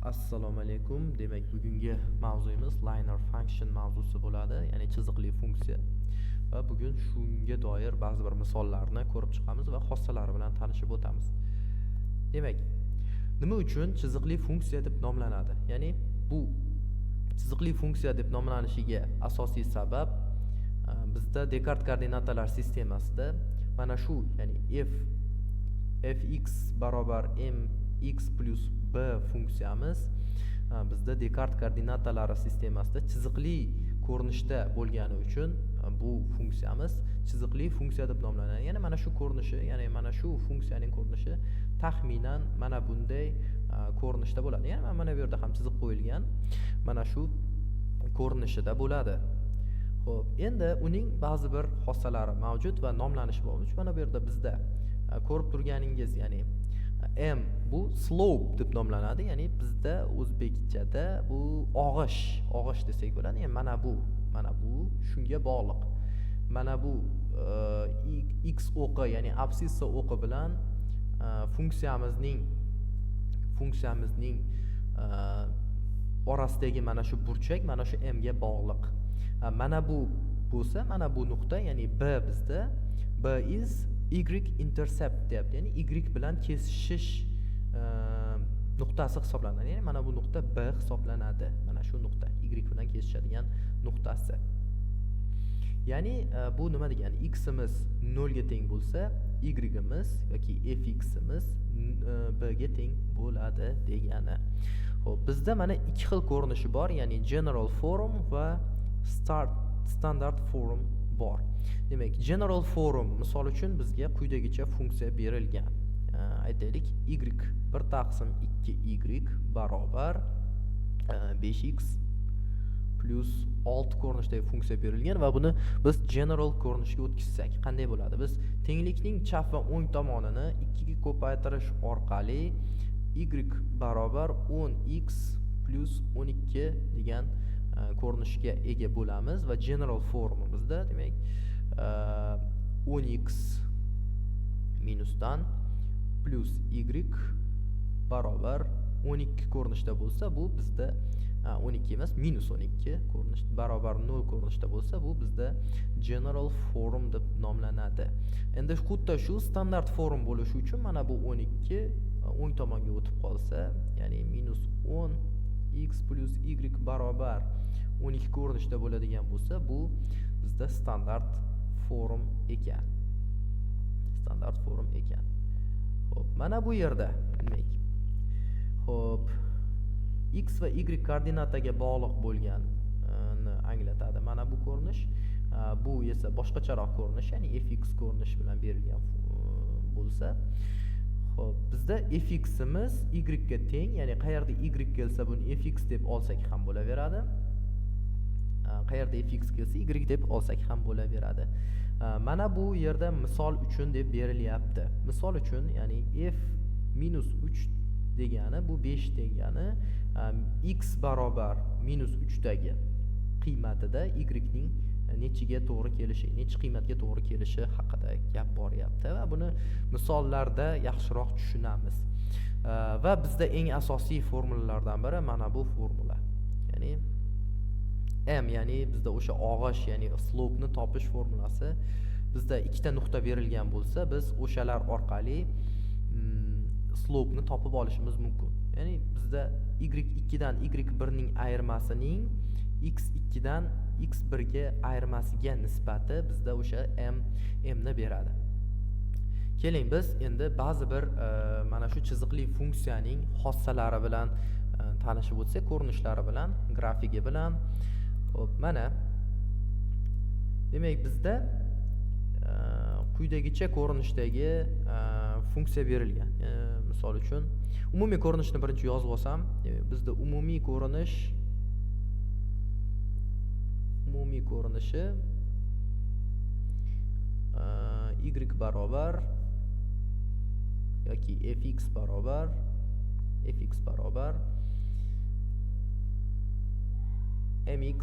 Assalomu alaykum. Demak, bugungi mavzuyimiz linear function mavzusi bo'ladi, ya'ni chiziqli funksiya. Va bugun shunga doir ba'zi bir misollarni ko'rib chiqamiz va xossalari bilan tanishib o'tamiz. Demak, nima uchun chiziqli funksiya deb nomlanadi? Ya'ni bu chiziqli funksiya deb nomlanishiga asosiy sabab bizda Dekart koordinatalar sistemasida mana shu, ya'ni fx barobar mx plyus b funksiyamiz bizda Dekart koordinatalari sistemasida chiziqli ko'rinishda bo'lgani uchun bu funksiyamiz chiziqli funksiya deb nomlanadi. Ya'ni mana shu ko'rinishi, ya'ni mana shu funksiyaning ko'rinishi taxminan mana bunday ko'rinishda bo'ladi. Ya'ni mana bu yerda ham chiziq qo'yilgan, mana shu ko'rinishida bo'ladi. Xo'p, endi uning ba'zi bir xossalari mavjud va nomlanishi mavjud. Mana bu yerda bizda ko'rib turganingiz, ya'ni m bu slope deb nomlanadi, ya'ni bizda o'zbekchada bu og'ish, og'ish desak bo'ladi. Ya'ni mana bu shunga bog'liq. Mana bu x o'qi, ya'ni absissa o'qi bilan funksiyamizning orasidagi mana shu burchak mana shu m ga bog'liq. Mana bu bo'lsa, mana bu nuqta, ya'ni b bizda b is y intercept deyapti, ya'ni y bilan kesishish nuqtasi hisoblanadi. Ya'ni mana bu nuqta b hisoblanadi. Mana shu nuqta y bilan kesishadigan nuqtasi. Ya'ni bu nima degani? Ximiz 0 ga teng bo'lsa, y'imiz yoki fximiz b ga teng bo'ladi degani. Xo'p, bizda mana ikki xil ko'rinishi bor, ya'ni general form va standard form bor. Demak, general form, misol uchun, bizga quyidagicha funksiya berilgan. Aytaylik, y 1 taqsim 2 y barobar 5x plyus 6 ko'rinishdagi funksiya berilgan va buni biz general ko'rinishga o'tkazsak qanday bo'ladi? Biz tenglikning chap va o'ng tomonini 2 ga ko'paytirish orqali y barobar 10x plyus 12 degan ko'rinishga ega bo'lamiz va general formamizda, demak, 10x minusdan plyus y barobar 12 ko'rinishda bo'lsa, bu bizda 12 emas, minus 12 ko'rinish barobar 0 ko'rinishda bo'lsa, bu bizda general form deb nomlanadi. Endi xuddi shu standart form bo'lishi uchun mana bu 12 o'ng tomonga o'tib qolsa, ya'ni minus 10 x plyus y barobar 12 ko'rinishda bo'ladigan bo'lsa, bu bizda standart form ekan. Standart form ekan. Xo'p, mana bu yerda, demak, xo'p, x va y koordinataga bog'liq bo'lganni anglatadi mana bu ko'rinish. Bu esa boshqacharoq ko'rinish, ya'ni fx ko'rinishi bilan berilgan bo'lsa, xo'p, bizda fximiz y ga teng, ya'ni qayerda y kelsa, buni fx deb olsak ham bo'laveradi. Qayerda fx kelsa, y deb olsak ham bo'laveradi. Mana bu yerda misol uchun deb berilyapti. Misol uchun, ya'ni f minus 3 degani bu 5 degani, x barobar minus 3 dagi qiymatida y ning nechiga to'g'ri kelishi, nechi qiymatga to'g'ri kelishi haqida gap boryapti va buni misollarda yaxshiroq tushunamiz. Va bizda eng asosiy formulalardan biri mana bu formula. Ya'ni m, ya'ni bizda o'sha og'ish, ya'ni slope ni topish formulasi. Bizda ikkita nuqta berilgan bo'lsa, biz o'shalar orqali slope ni topib olishimiz mumkin. Ya'ni bizda y2 dan y1 ning ayirmasining x2 dan x1 ga ayirmasiga nisbati bizda o'sha m ni beradi. Keling, biz endi ba'zi bir mana shu chiziqli funksiyaning xossalari bilan tanishib o'tsak, ko'rinishlari bilan, grafigi bilan. Xo'p, mana, demak, bizda quyidagicha ko'rinishdagi funksiya berilgan. Misol uchun, umumiy ko'rinishni birinchi yozib olsam, demak, bizda umumiy ko'rinishi y barobar yoki fx barobar mx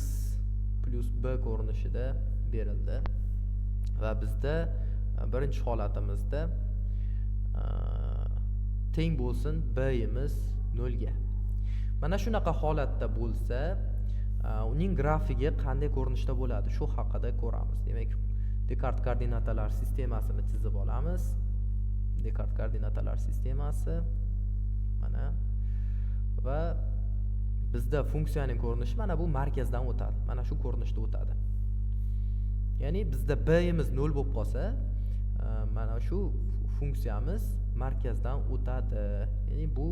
plyus b ko'rinishida berildi va bizda birinchi holatimizda teng bo'lsin b'imiz nolga. Mana shunaqa holatda bo'lsa, uning grafigi qanday ko'rinishda bo'ladi, shu haqida ko'ramiz. Demak, Dekart koordinatalar sistemasini chizib olamiz. Dekart koordinatalar sistemasi mana, va bizda funksiyaning ko'rinishi mana bu markazdan o'tadi. Mana shu ko'rinishda o'tadi. Ya'ni bizda b-imiz 0 bo'lib qolsa, mana shu funksiyamiz markazdan o'tadi. Ya'ni bu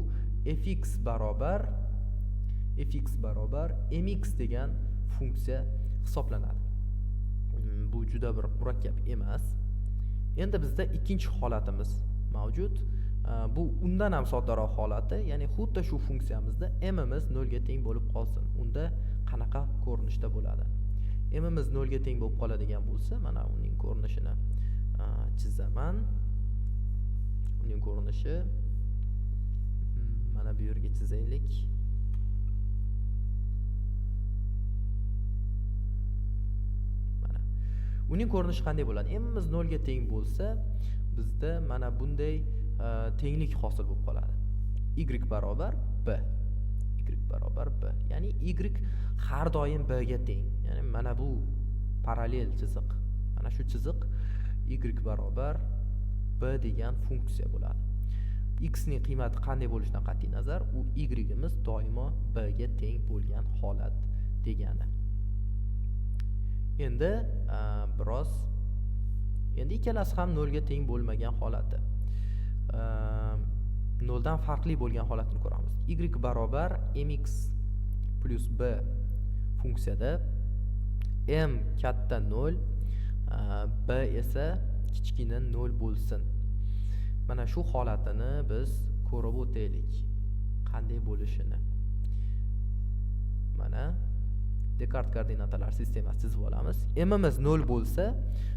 fx barobar mx degan funksiya hisoblanadi. Bu juda bir murakkab emas. Endi bizda ikkinchi holatimiz mavjud. Bu undan ham soddaroq holati, ya'ni xuddi shu funksiyamizda m'imiz 0 ga teng bo'lib qolsin. Unda qanaqa ko'rinishda bo'ladi? M'imiz 0 ga teng bo'lib qoladigan bo'lsa, mana uning ko'rinishini chizaman. Uning ko'rinishi mana bu yerga chizaylik. Mana. Uning ko'rinishi qanday bo'ladi? M'imiz 0 ga teng bo'lsa, bizda mana bunday tenglik hosil bo'lib qoladi. Y barobar b. Y barobar b. Ya'ni y har doim b ga teng. Ya'ni mana bu parallel chiziq. Mana shu chiziq y barobar b degan funksiya bo'ladi. X ning qiymati qanday bo'lishidan qat'iy nazar, u y-imiz doimo b ga teng bo'lgan holat degani. Endi biroz endi ikkalasi ham 0 ga teng bo'lmagan holati. 0 dan farqli bo'lgan holatini ko'ramiz. Y barobar mx plus b funksiyada m katta 0, b esa kichkina 0 bo'lsin. Mana shu holatini biz ko'rib o'taylik, qanday bo'lishini. Mana Dekart koordinatalar sistemasi chizib olamiz. M'imiz 0 bo'lsa,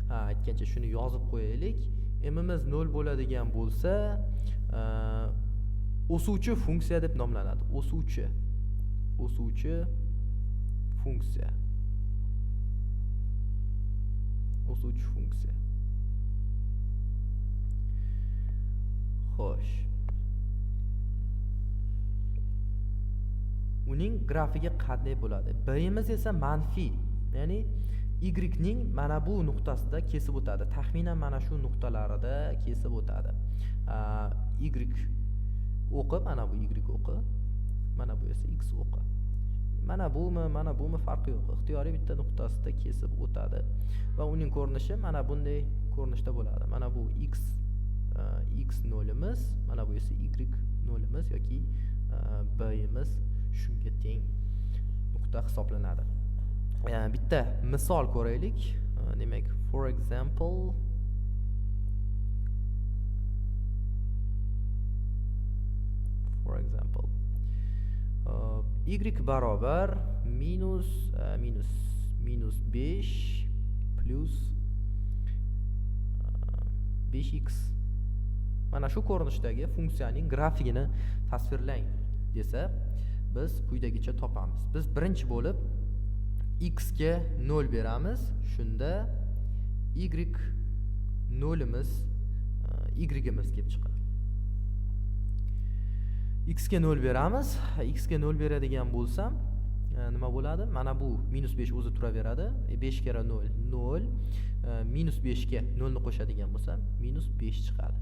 aytgancha shuni yozib qo'yaylik. M'imiz 0 bo'ladigan bo'lsa, o'suvchi funksiya deb nomlanadi. O'suvchi funksiya. O'suvchi funksiya. Xo'sh. Uning grafigi qanday bo'ladi? B'imiz esa manfiy, ya'ni y ning mana bu nuqtasida kesib o'tadi. Taxminan mana shu nuqtalarida kesib o'tadi. Y o'qi, mana bu y o'qi, mana bu esa x o'qi. Mana bumi, mana bumi farqi yo'q. Ixtiyoriy bitta nuqtasida kesib o'tadi va uning ko'rinishi mana bunday ko'rinishda bo'ladi. Mana bu x x0imiz, mana bu esa y0imiz yoki b'imiz shunga teng nuqta hisoblanadi. Bitta misol ko'raylik. Demak, for example, y barobar minus 5 plus 5x. Mana shu ko'rinishdagi funksiyaning grafigini tasvirlang desa, biz quyidagicha topamiz. Biz birinchi bo'lib x ga 0 beramiz. Shunda y 0imiz, y-imiz kelib chiqadi. X ga 0 beramiz. X ga 0 beradigan bo'lsam, nima bo'ladi? Mana bu minus 5 o'zi turaveradi. 5 kara 0 0, minus 5 ga 0 ni qo'shadigan bo'lsam, minus 5 chiqadi.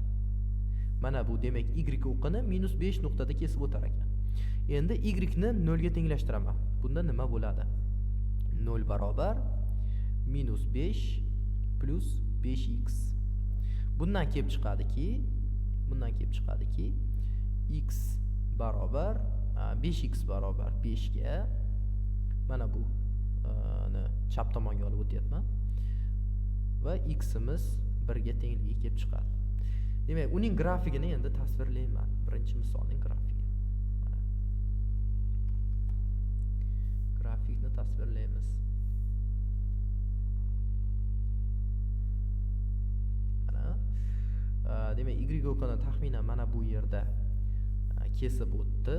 Mana bu demak y o'qini minus 5 nuqtada kesib o'tar ekan. Endi y ni 0 ga tenglashtiraman. Bunda nima bo'ladi? 0 barobar minus 5 plus 5x. Bundan kelib chiqadiki, x barobar 5x barobar 5 ga, mana bu chap tomonga olib o'tyapman va x-imiz 1 ga tengligi kelib chiqadi. Demak, uning grafigini endi tasvirlayman. Birinchi misolning grafigi. Mana. Grafikni tasvirlaymiz. Mana. Demak, y o'qini taxminan mana bu yerda kesib o'tdi.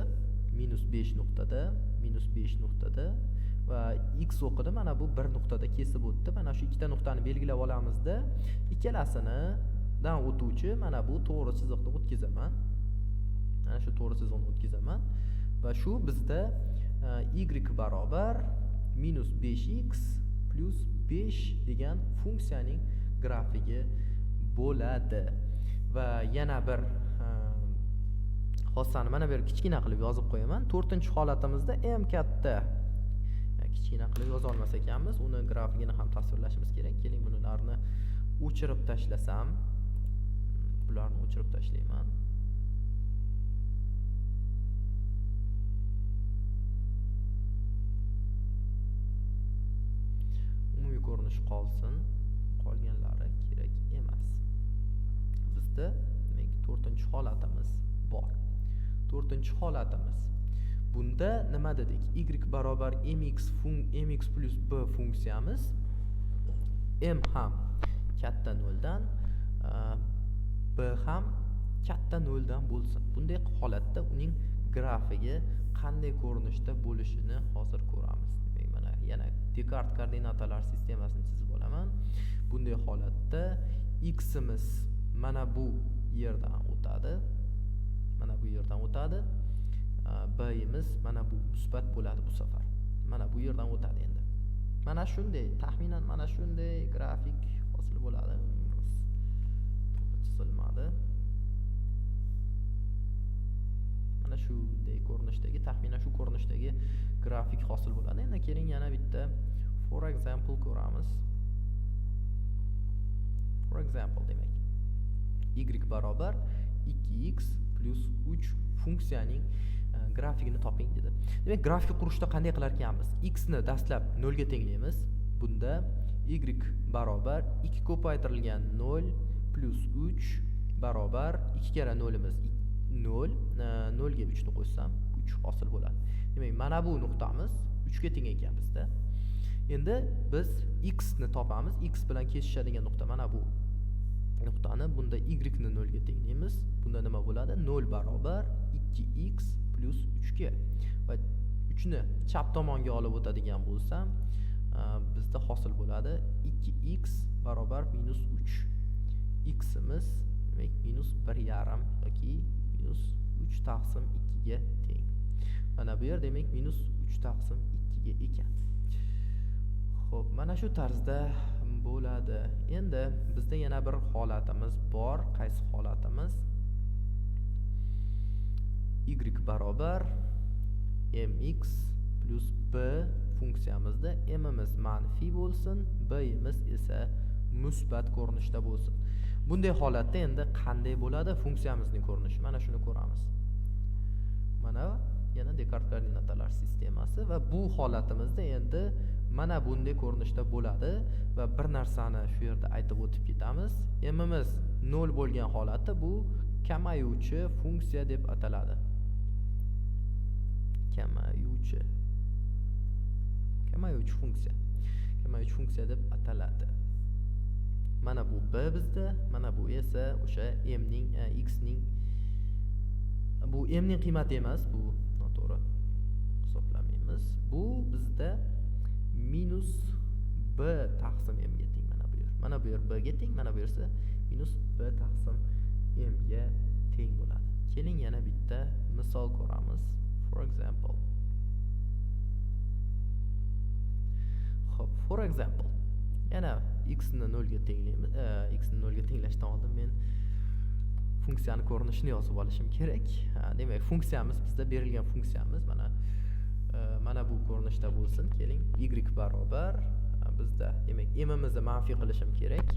Minus 5 nuqtada, minus 5 nuqtada va x o'qini mana bu 1 nuqtada kesib o'tdi. Mana shu ikkita nuqtani belgilab olamizda, ikkalasini dan o'tuvchi mana bu to'g'ri chiziqni o'tkazaman. Mana shu to'g'ri chiziqni o'tkazaman Va shu bizda y barobar minus 5x plus 5 degan funksiyaning grafigi bo'ladi. Va yana bir xossani mana bu yerga kichkina qilib yozib qo'yaman. To'rtinchi holatimizda m katta, kichkina qilib yoza olmas ekanmiz, uni grafikini ham tasvirlashimiz kerak. Keling, bularni o'chirib tashlasam, bularni o'chirib tashlayman. Umumiy ko'rinish qolsin, qolganlari kerak emas. Bizda demak to'rtinchi holatimiz bor. To'rtinchi holatimiz. Bunda nima dedik? Y barobar mx plus b funksiyamiz, m ham katta noldan, b ham katta noldan bo'lsin. Bunday holatda uning grafigi qanday ko'rinishda bo'lishini hozir ko'ramiz. Demak, mana yana Dekart koordinatalar sistemasini chizib olaman. Bunday holatda x'imiz mana bu yerdan o'tadi. Mana bu yerdan o'tadi. B'imiz mana bu musbat bo'ladi bu safar. Mana bu yerdan o'tadi endi. Mana shunday, taxminan mana shunday grafik hosil bo'ladi. To'g'ri chizilmadi. Mana shunday ko'rinishdagi, taxminan shu ko'rinishdagi grafik hosil bo'ladi. Endi keling yana bitta for example ko'ramiz. For example demak y barobar 2x plus 3 funksiyaning grafikini toping dedi. Demak, grafik qurishda qanday qilar ekanmiz? X ni dastlab 0 ga tenglaymiz. Bunda y barobar 2 ko'paytirilgan 0 plus 3 barobar 2 karra 0 imiz 0, 0 ga 3 ni qo'shsam 3 hosil bo'ladi. Demak, mana bu nuqtamiz 3 ga teng ekan bizda. Endi biz x ni topamiz. X bilan kesishadigan nuqta mana bu nuqtani. Bunda y ni 0 ga tenglaymiz. Bunda nima bo'ladi? 0 barobar 2x plus 3 ga. Va 3 ni chap tomonga olib o'tadigan bo'lsam, bizda hosil bo'ladi 2x barobar minus 3. X'imiz demak minus 1,5 yoki minus 3 taqsim 2 ga teng. Mana bu yer demak minus 3 taqsim 2 ga ekan. Xo'p, mana shu tarzda bo'ladi. Endi bizda yana bir holatimiz bor. Qaysi holatimiz? Y barobar mx plus b funksiyamizda m'imiz manfiy bo'lsin, b'imiz esa musbat ko'rinishda bo'lsin. Bunday holatda endi qanday bo'ladi funksiyamizning ko'rinishi? Mana shuni ko'ramiz. Mana yana Dekart koordinatalar sistemasi va bu holatimizda endi mana bunday ko'rinishda bo'ladi va bir narsani shu yerda aytib o'tib ketamiz. M'imiz 0 bo'lgan holatda bu kamayuvchi funksiya deb ataladi. Kamayuvchi funksiya. Kamayuvchi funksiya deb ataladi. Mana bu b bizda, mana bu esa o'sha m ning x ning, bu m ning qiymati emas, bu noto'g'ri hisoblamaymiz. Bu bizda minus b taqsim m ga teng. Mana bu yer. Mana bu yer b ga teng, mana bu yer esa minus b taqsim m ga teng bo'ladi. Keling yana bitta misol ko'ramiz. For example. Xo'p, for example. Yana x ni 0 ga tenglaymiz. X ni 0 ga tenglashdan oldin men funksiyani ko'rinishini yozib olishim kerak. Demak, funksiyamiz bizda berilgan funksiyamiz mana mana bu ko'rinishda bo'lsin. Keling, y barobar bizda demak m'imizni manfiy qilishim kerak.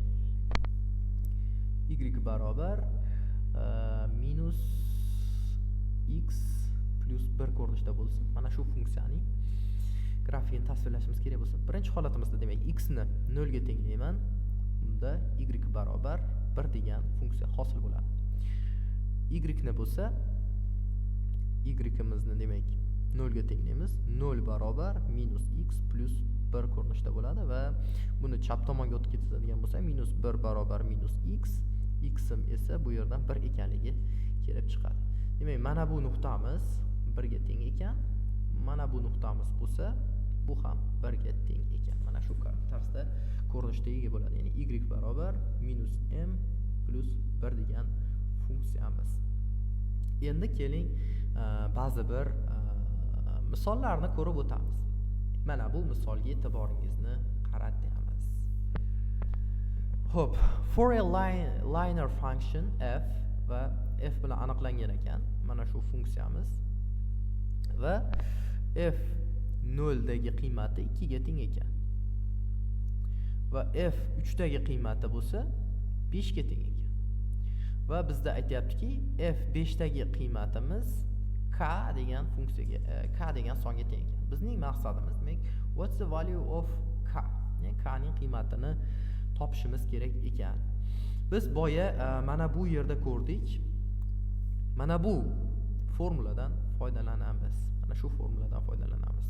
Y barobar minus x plus 1 ko'rinishda bo'lsin. Mana shu funksiyaning grafikini tasvirlashimiz kerak bo'lsin. Birinchi holatimizda demak x ni 0 ga tenglayman. Unda y barobar 1 degan funksiya hosil bo'ladi. Y ni bo'lsa y'imizni demak 0 ga tenglaymiz. 0 barobar minus x plus 1 ko'rinishda bo'ladi va buni chap tomonga o'tib ketadigan bo'lsa minus 1 barobar minus x, x'im esa bu yerdan 1 ekanligi kelib chiqadi. Demak, mana bu nuqtamiz 1 ga teng ekan. Mana bu nuqtamiz bo'lsa, bu ham 1 ga teng ekan. Mana shu tarzda ko'rinishda ega bo'ladi. Ya'ni y barobar minus m plus 1 degan funksiyamiz. Endi keling ba'zi bir Misollarni ko'rib o'tamiz. Mana bu misolga e'tiboringizni qaratamiz. Xo'p, for a linear function f va f bilan aniqlangan ekan mana shu funksiyamiz va f 0 dagi qiymati 2 ga teng ekan va f 3 dagi qiymati bo'lsa 5 ga teng ekan. Va bizda aytayaptiki, f 5 dagi qiymatimiz k degan funksiyaga, k degan songa teng ekan. Bizning maqsadimiz, demak, what's the value of k? Ya'ni k ning qiymatini topishimiz kerak ekan. Biz boya mana bu yerda ko'rdik. Mana bu formuladan foydalanamiz. Mana shu formuladan foydalanamiz.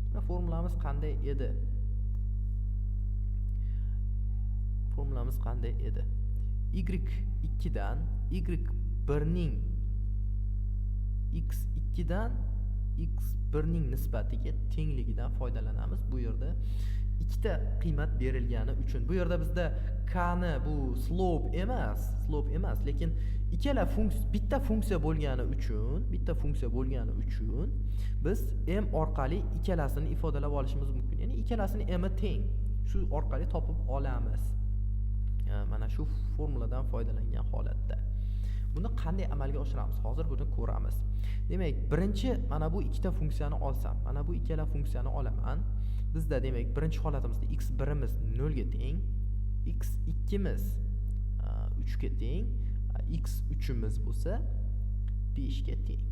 Mana formulamiz qanday edi? Formulamiz qanday edi? Y2 dan y1 ning x2 dan x1 ning nisbatiga tengligidan foydalanamiz. Bu yerda ikkita qiymat berilgani uchun. Bu yerda bizda k ni bu slope emas, lekin ikkala funksiya bitta funksiya bo'lgani uchun, biz m orqali ikkalasini ifodalab olishimiz mumkin. Ya'ni ikkalasini m i teng. Shu orqali topib olamiz. Mana shu formuladan foydalangan holatda. Buni qanday amalga oshiramiz? Hozir buni ko'ramiz. Demak, birinchi mana bu ikkita funksiyani olsam, mana bu ikkala funksiyani olaman. Bizda demak birinchi holatimizda x1imiz 0 ga teng, x2imiz 3 ga teng, x3imiz bo'lsa 5 ga teng.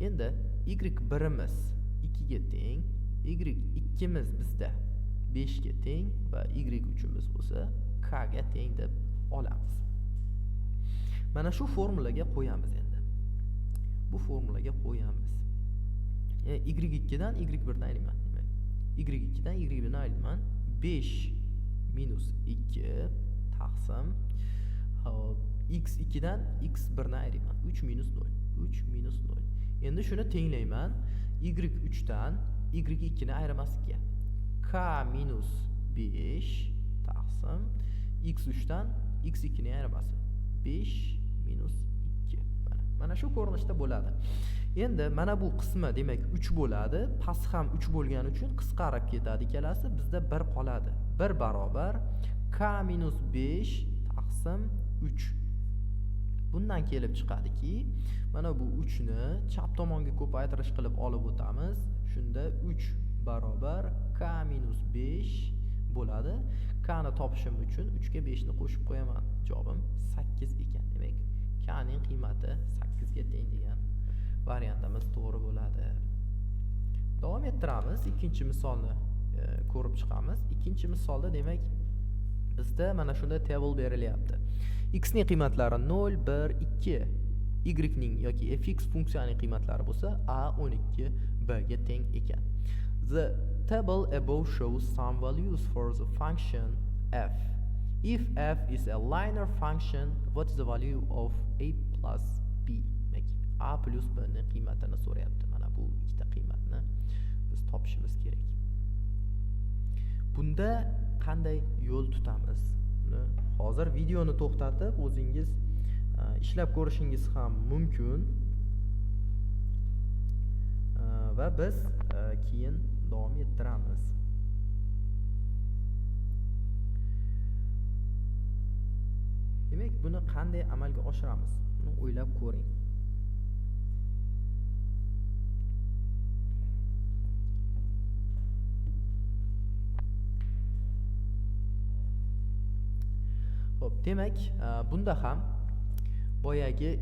Endi y1imiz 2 ga teng, y2imiz bizda 5 ga teng va y3imiz bo'lsa k ga teng deb olamiz. Mana shu formulaga qo'yamiz endi. Bu formulaga qo'yamiz. Y2 dan y1 dan ayirman. Demak, y2 dan y1 ni ayirman. 5 minus 2 taqsim hop x2 dan x1 ni ayirman. 3 minus 0. 3 minus 0. Endi shuni tenglayman. y3 dan y2 ni ayirmaslikka. K minus 5 taqsim x3 dan x2 ni ayirmasi. 5 minus 2. Mana shu ko'rinishda bo'ladi. Endi mana bu qismi demak 3 bo'ladi. Past ham 3 bo'lgani uchun qisqarib ketadi ikkalasi, bizda 1 qoladi. 1 barobar k minus 5 taqsim 3. Bundan kelib chiqadiki, mana bu 3 ni chap tomonga ko'paytirish qilib olib o'tamiz. Shunda 3 barobar k minus 5 bo'ladi. K ni topishim uchun 3 ga 5 ni qo'shib qo'yaman. Javobim 8 ekan. Demak, k ning qiymati 8 ga teng degan variantimiz to'g'ri bo'ladi. Davom ettiramiz. Ikkinchi misolni ko'rib chiqamiz. Ikkinchi misolda demak bizda mana shunday table berilyapti. X ning qiymatlari 0, 1, 2, y ning yoki fx funksiyaning qiymatlari bo'lsa a 12 b ga teng ekan. The table above shows some values for the function f. If f is a linear function, what is the value of a plus b? Demak, a plus b ning qiymatini so'rayapti. Mana bu ikkita qiymatni biz topishimiz kerak. Bunda qanday yo'l tutamiz? Buni hozir videoni to'xtatib o'zingiz ishlab ko'rishingiz ham mumkin. Va biz keyin davom ettiramiz. Demak, buni qanday amalga oshiramiz? Buni o'ylab ko'ring. Xo'p, demak, bunda ham boyagi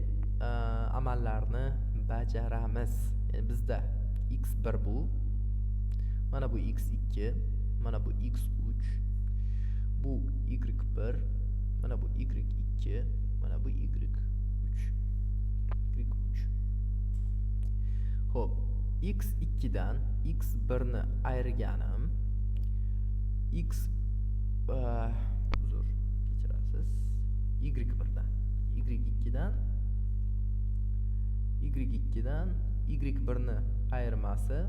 amallarni bajaramiz. Ya'ni bizda x1 bu, mana bu x2, mana bu x3, bu y1, mana bu y2, mana bu y3. y3. Xo'p, x2 dan x1 ni ayirganim x uzr, kechirasiz, y1 dan y2 dan y2 dan y1 ni ayirmasi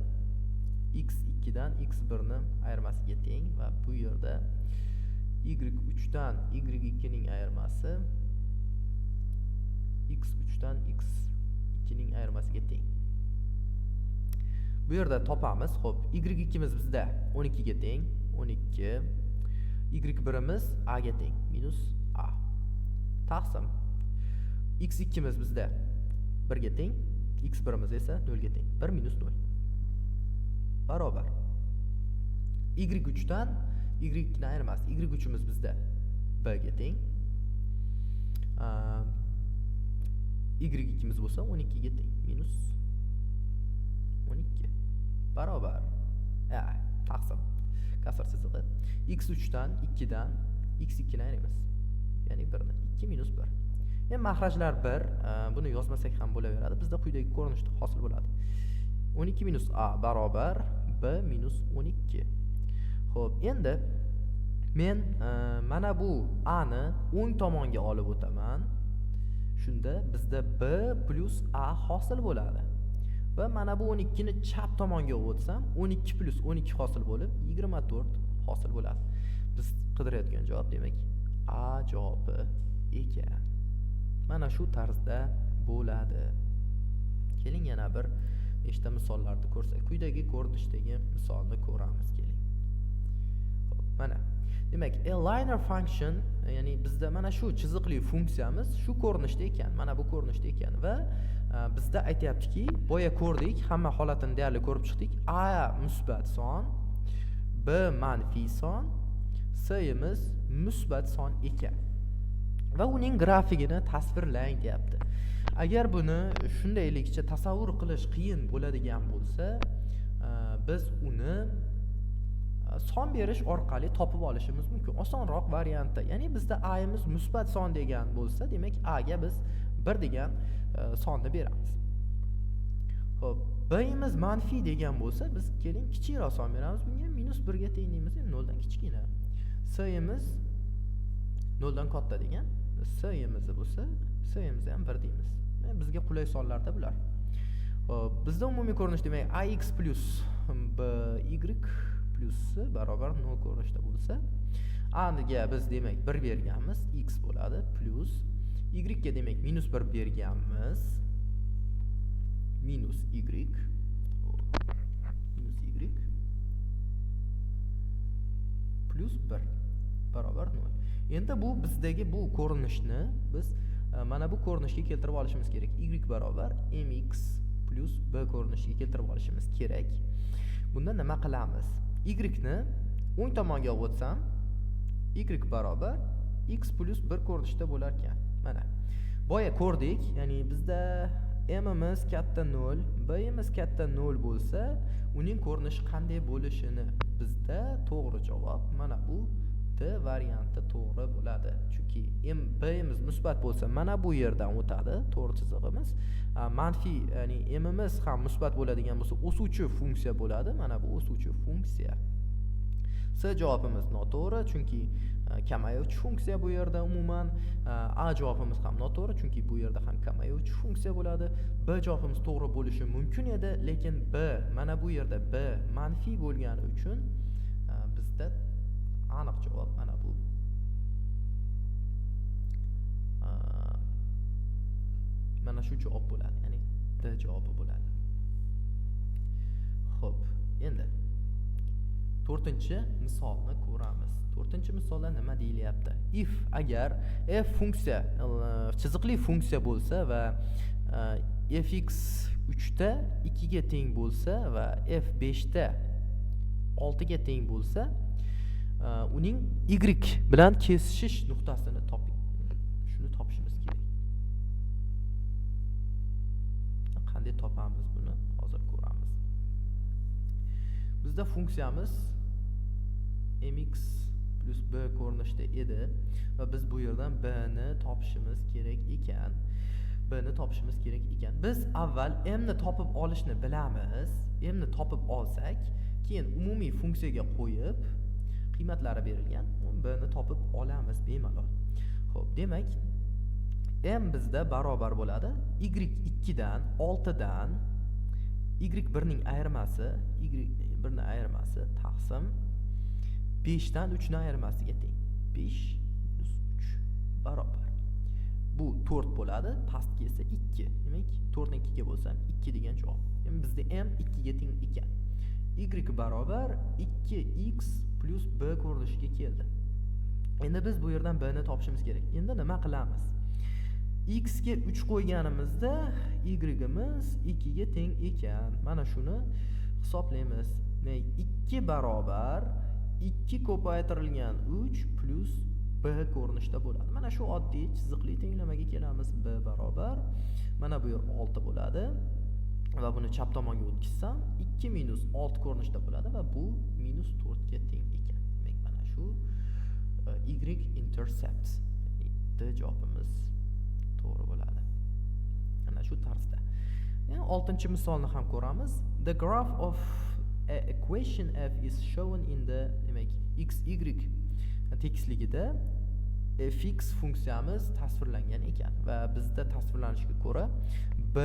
x2 dan x1 ni ayirmasiga teng va bu yerda y3 dan y2 ning ayirmasi x3 dan x2 ning ayirmasiga teng. Bu yerda topamiz. Xo'p, y2imiz bizda 12 ga teng, 12. Y1imiz a ga teng, minus a. Taqsim x2imiz bizda 1 ga teng, x1imiz esa 0 ga teng. 1 minus 0. Barobar. Y3 dan y2 ni ayirmasi. Y3imiz bizda b ga teng. Y2imiz bo'lsa 12 ga teng, minus 12 barobar. Taqsim kasr chizig'i. X3 dan 2 dan x2 ni ayiramiz. Ya'ni 1 ni 2 minus 1. Endi mahrajlar 1, buni yozmasak ham bo'laveradi. Bizda quyidagi ko'rinishda hosil bo'ladi. 12 minus a barobar b minus 12. Xo'p, endi men mana bu a ni o'ng tomonga olib o'taman. Shunda bizda b plus a hosil bo'ladi. Va mana bu 12 ni chap tomonga o'tsam, 12 plus 12 hosil bo'lib, 24 hosil bo'ladi. Biz qidirayotgan javob demak a javobi ekan. Mana shu tarzda bo'ladi. Keling yana bir nechta misollarni ko'rsak. Quyidagi ko'rinishdagi misolni ko'ramiz, keling. Xo'p, mana. Demak, a linear function, ya'ni bizda mana shu chiziqli funksiyamiz shu ko'rinishda ekan, mana bu ko'rinishda ekan va bizda aytyaptiki, boya ko'rdik, hamma holatini deyarli ko'rib chiqdik. A musbat son, B manfiy son, C'imiz musbat son ekan. Va uning grafigini tasvirlang deyapti. Agar buni shundaylikcha tasavvur qilish qiyin bo'ladigan bo'lsa, biz uni son berish orqali topib olishimiz mumkin. Osonroq variantda. Ya'ni bizda a'imiz musbat son degan bo'lsa, demak a ga biz 1 degan sonni beramiz. Xo'p, b'imiz manfiy degan bo'lsa, biz keling kichikroq son beramiz. Bunga -1 ga teng deymiz, endi 0 dan kichkina. C'imiz 0 dan katta degan, C'imiz bo'lsa, C'imizni ham 1 deymiz. Bizga qulay sonlarda bular. Xo'p, bizda umumiy ko'rinish demak ax plus by plus c barobar 0 ko'rinishda bo'lsa, a ga biz demak 1 berganmiz, x bo'ladi, plus y ga demak -1 berganmiz, minus y, minus y plus 1 barobar 0. Endi bu bizdagi bu ko'rinishni biz mana bu ko'rinishga keltirib olishimiz kerak. Y barobar mx plus b ko'rinishiga keltirib olishimiz kerak. Bunda nima qilamiz? Y ni o'ng tomonga olib o'tsam, y barobar x plus 1 ko'rinishda bo'lar ekan. Mana. Boya ko'rdik, ya'ni bizda m'imiz katta 0, b'imiz katta 0 bo'lsa, uning ko'rinishi qanday bo'lishini bizda to'g'ri javob mana bu D varianti to'g'ri bo'ladi. Chunki m b'imiz musbat bo'lsa, mana bu yerdan o'tadi to'g'ri chizig'imiz. Manfiy, ya'ni m'imiz ham musbat bo'ladigan bo'lsa, o'suvchi funksiya bo'ladi. Mana bu o'suvchi funksiya. C javobimiz noto'g'ri, chunki kamayuvchi funksiya bu yerda umuman. A javobimiz ham noto'g'ri, chunki bu yerda ham kamayuvchi funksiya bo'ladi. B javobimiz to'g'ri bo'lishi mumkin edi, lekin B, mana bu yerda B manfiy bo'lgani uchun bizda aniq javob mana bu. Mana shu javob bo'ladi, ya'ni D javobi bo'ladi. Xo'p, endi 4-chi misolni ko'ramiz. 4-chi misolda nima deyilyapti? If agar f funksiya chiziqli funksiya bo'lsa va fx 3 ta 2 ga teng bo'lsa va f 5 ta 6 ga teng bo'lsa, uning y bilan kesishish nuqtasini toping. Shuni topishimiz kerak. Qanday topamiz buni? Hozir ko'ramiz. Bizda funksiyamiz mx plus b ko'rinishda edi va biz bu yerdan b ni topishimiz kerak ekan. B ni topishimiz kerak ekan. Biz avval m ni topib olishni bilamiz. M ni topib olsak, keyin umumiy funksiyaga qo'yib qiymatlari berilgan b ni topib olamiz bemalol. Xo'p, demak m bizda barobar bo'ladi y 2 dan 6 dan y 1 ning ayirmasi, y 1 ning ayirmasi taqsim 5 dan 3 ning ayirmasiga teng. 5 minus 3 barobar. Bu 4 bo'ladi, pastki esa 2. Demak, 4 ni 2 ga bo'lsam 2 degan javob. Endi bizda m 2 ga teng ekan. Y barobar 2x plus b ko'rinishiga keldi. Endi biz bu yerdan b ni topishimiz kerak. Endi nima qilamiz? X ga 3 qo'yganimizda y'imiz 2 ga teng ekan. Mana shuni hisoblaymiz. 2 barobar 2 ko'paytirilgan 3 plus b ko'rinishda bo'ladi. Mana shu oddiy chiziqli tenglamaga kelamiz. B barobar mana bu yer 6 bo'ladi va buni chap tomonga o'tkazsam 2 minus 6 ko'rinishda bo'ladi va bu minus 4 ga teng ekan. Demak, mana shu y intercept D javobimiz to'g'ri bo'ladi. Mana shu tarzda. Yani 6-misolni ham ko'ramiz. The graph of equation f is shown in the, demak, x y tekisligida fx funksiyamiz tasvirlangan ekan va bizda tasvirlanishiga ko'ra b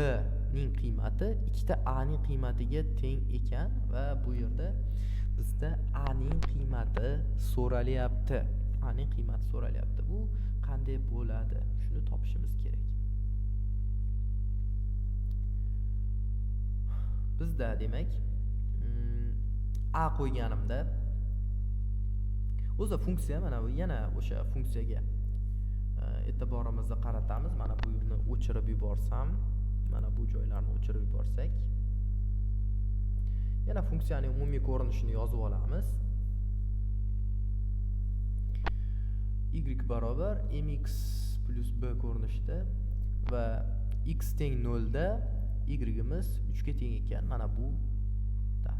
ning qiymati 2 ta a ning qiymatiga teng ekan va bu yerda bizda a ning qiymati so'ralyapti. A ning qiymati so'ralyapti. Bu qanday bo'ladi? Shuni topishimiz kerak. Bizda demak a qo'yganimda o'zi funksiya mana bu yana o'sha funksiyaga e'tiborimizni qaratamiz. Mana bu yerni o'chirib yuborsam, mana bu joylarni o'chirib yuborsak, yana funksiyaning umumiy ko'rinishini yozib olamiz. Y barobar mx plus b ko'rinishida va x teng 0 da y'imiz 3 ga teng ekan. Mana bu da.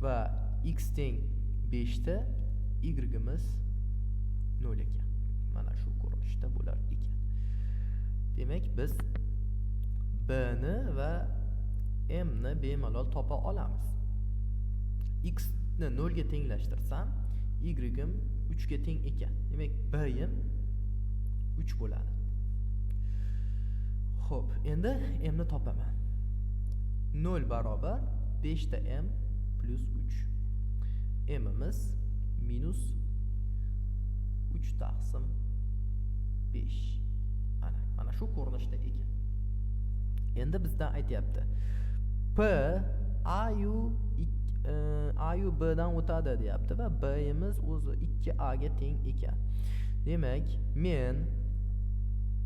Va x teng 5 da y'imiz 0 ekan. Mana shu ko'rinishda bo'lar ekan. Demak, biz b ni va m ni bemalol topa olamiz. X ni 0 ga tenglashtirsam, y'im 3 ga teng ekan. Demak, b'im 3 bo'ladi. Xo'p, endi m ni topaman. 0 barobar 5 ta m plus 3. M'imiz minus 3 taqsim 5. Mana shu ko'rinishda ekan. Endi bizdan aytyapti. P A u B dan o'tadi deyapti va B'imiz o'zi 2A ga teng ekan. Demak, men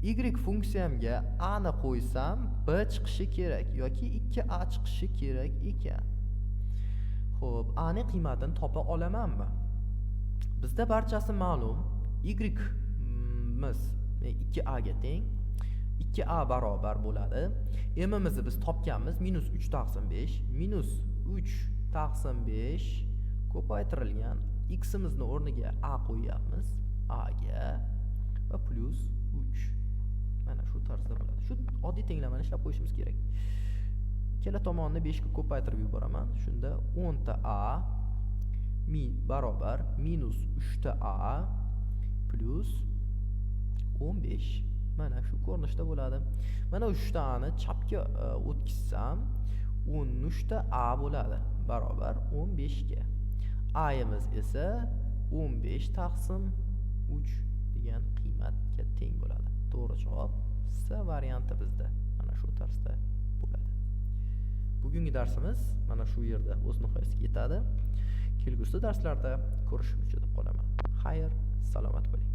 y funksiyamga A ni qo'ysam B chiqishi kerak yoki 2A chiqishi kerak ekan. Xo'p, A ning qiymatini topa olamanmi? Bizda barchasi ma'lum. Y'imiz 2A ga teng. 2A barobar bo'ladi. M'imizni biz topganmiz. Minus 3 taqsim 5. Minus 3 taqsim 5 ko'paytirilgan x'imizni o'rniga A qo'yyapmiz. A ga va plus 3. Mana shu tarzda bo'ladi. Shu oddiy tenglamani ishlab qo'yishimiz kerak. Ikkala tomonni 5 ga ko'paytirib yuboraman. Shunda 10 ta A barobar minus 3 ta A plus 15. Mana shu ko'rinishda bo'ladi. Mana 3 ta A ni chapga o'tkazsam 13 ta A bo'ladi. Barobar 15 ga. A'imiz esa 15 taqsim 3 degan qiymatga teng bo'ladi. To'g'ri javob C varianti bizda mana shu tarzda bo'ladi. Bugungi darsimiz mana shu yerda o'z nihoyasiga yetadi. Kelgusi darslarda ko'rishguncha deb qolaman. Xayr, salomat bo'ling.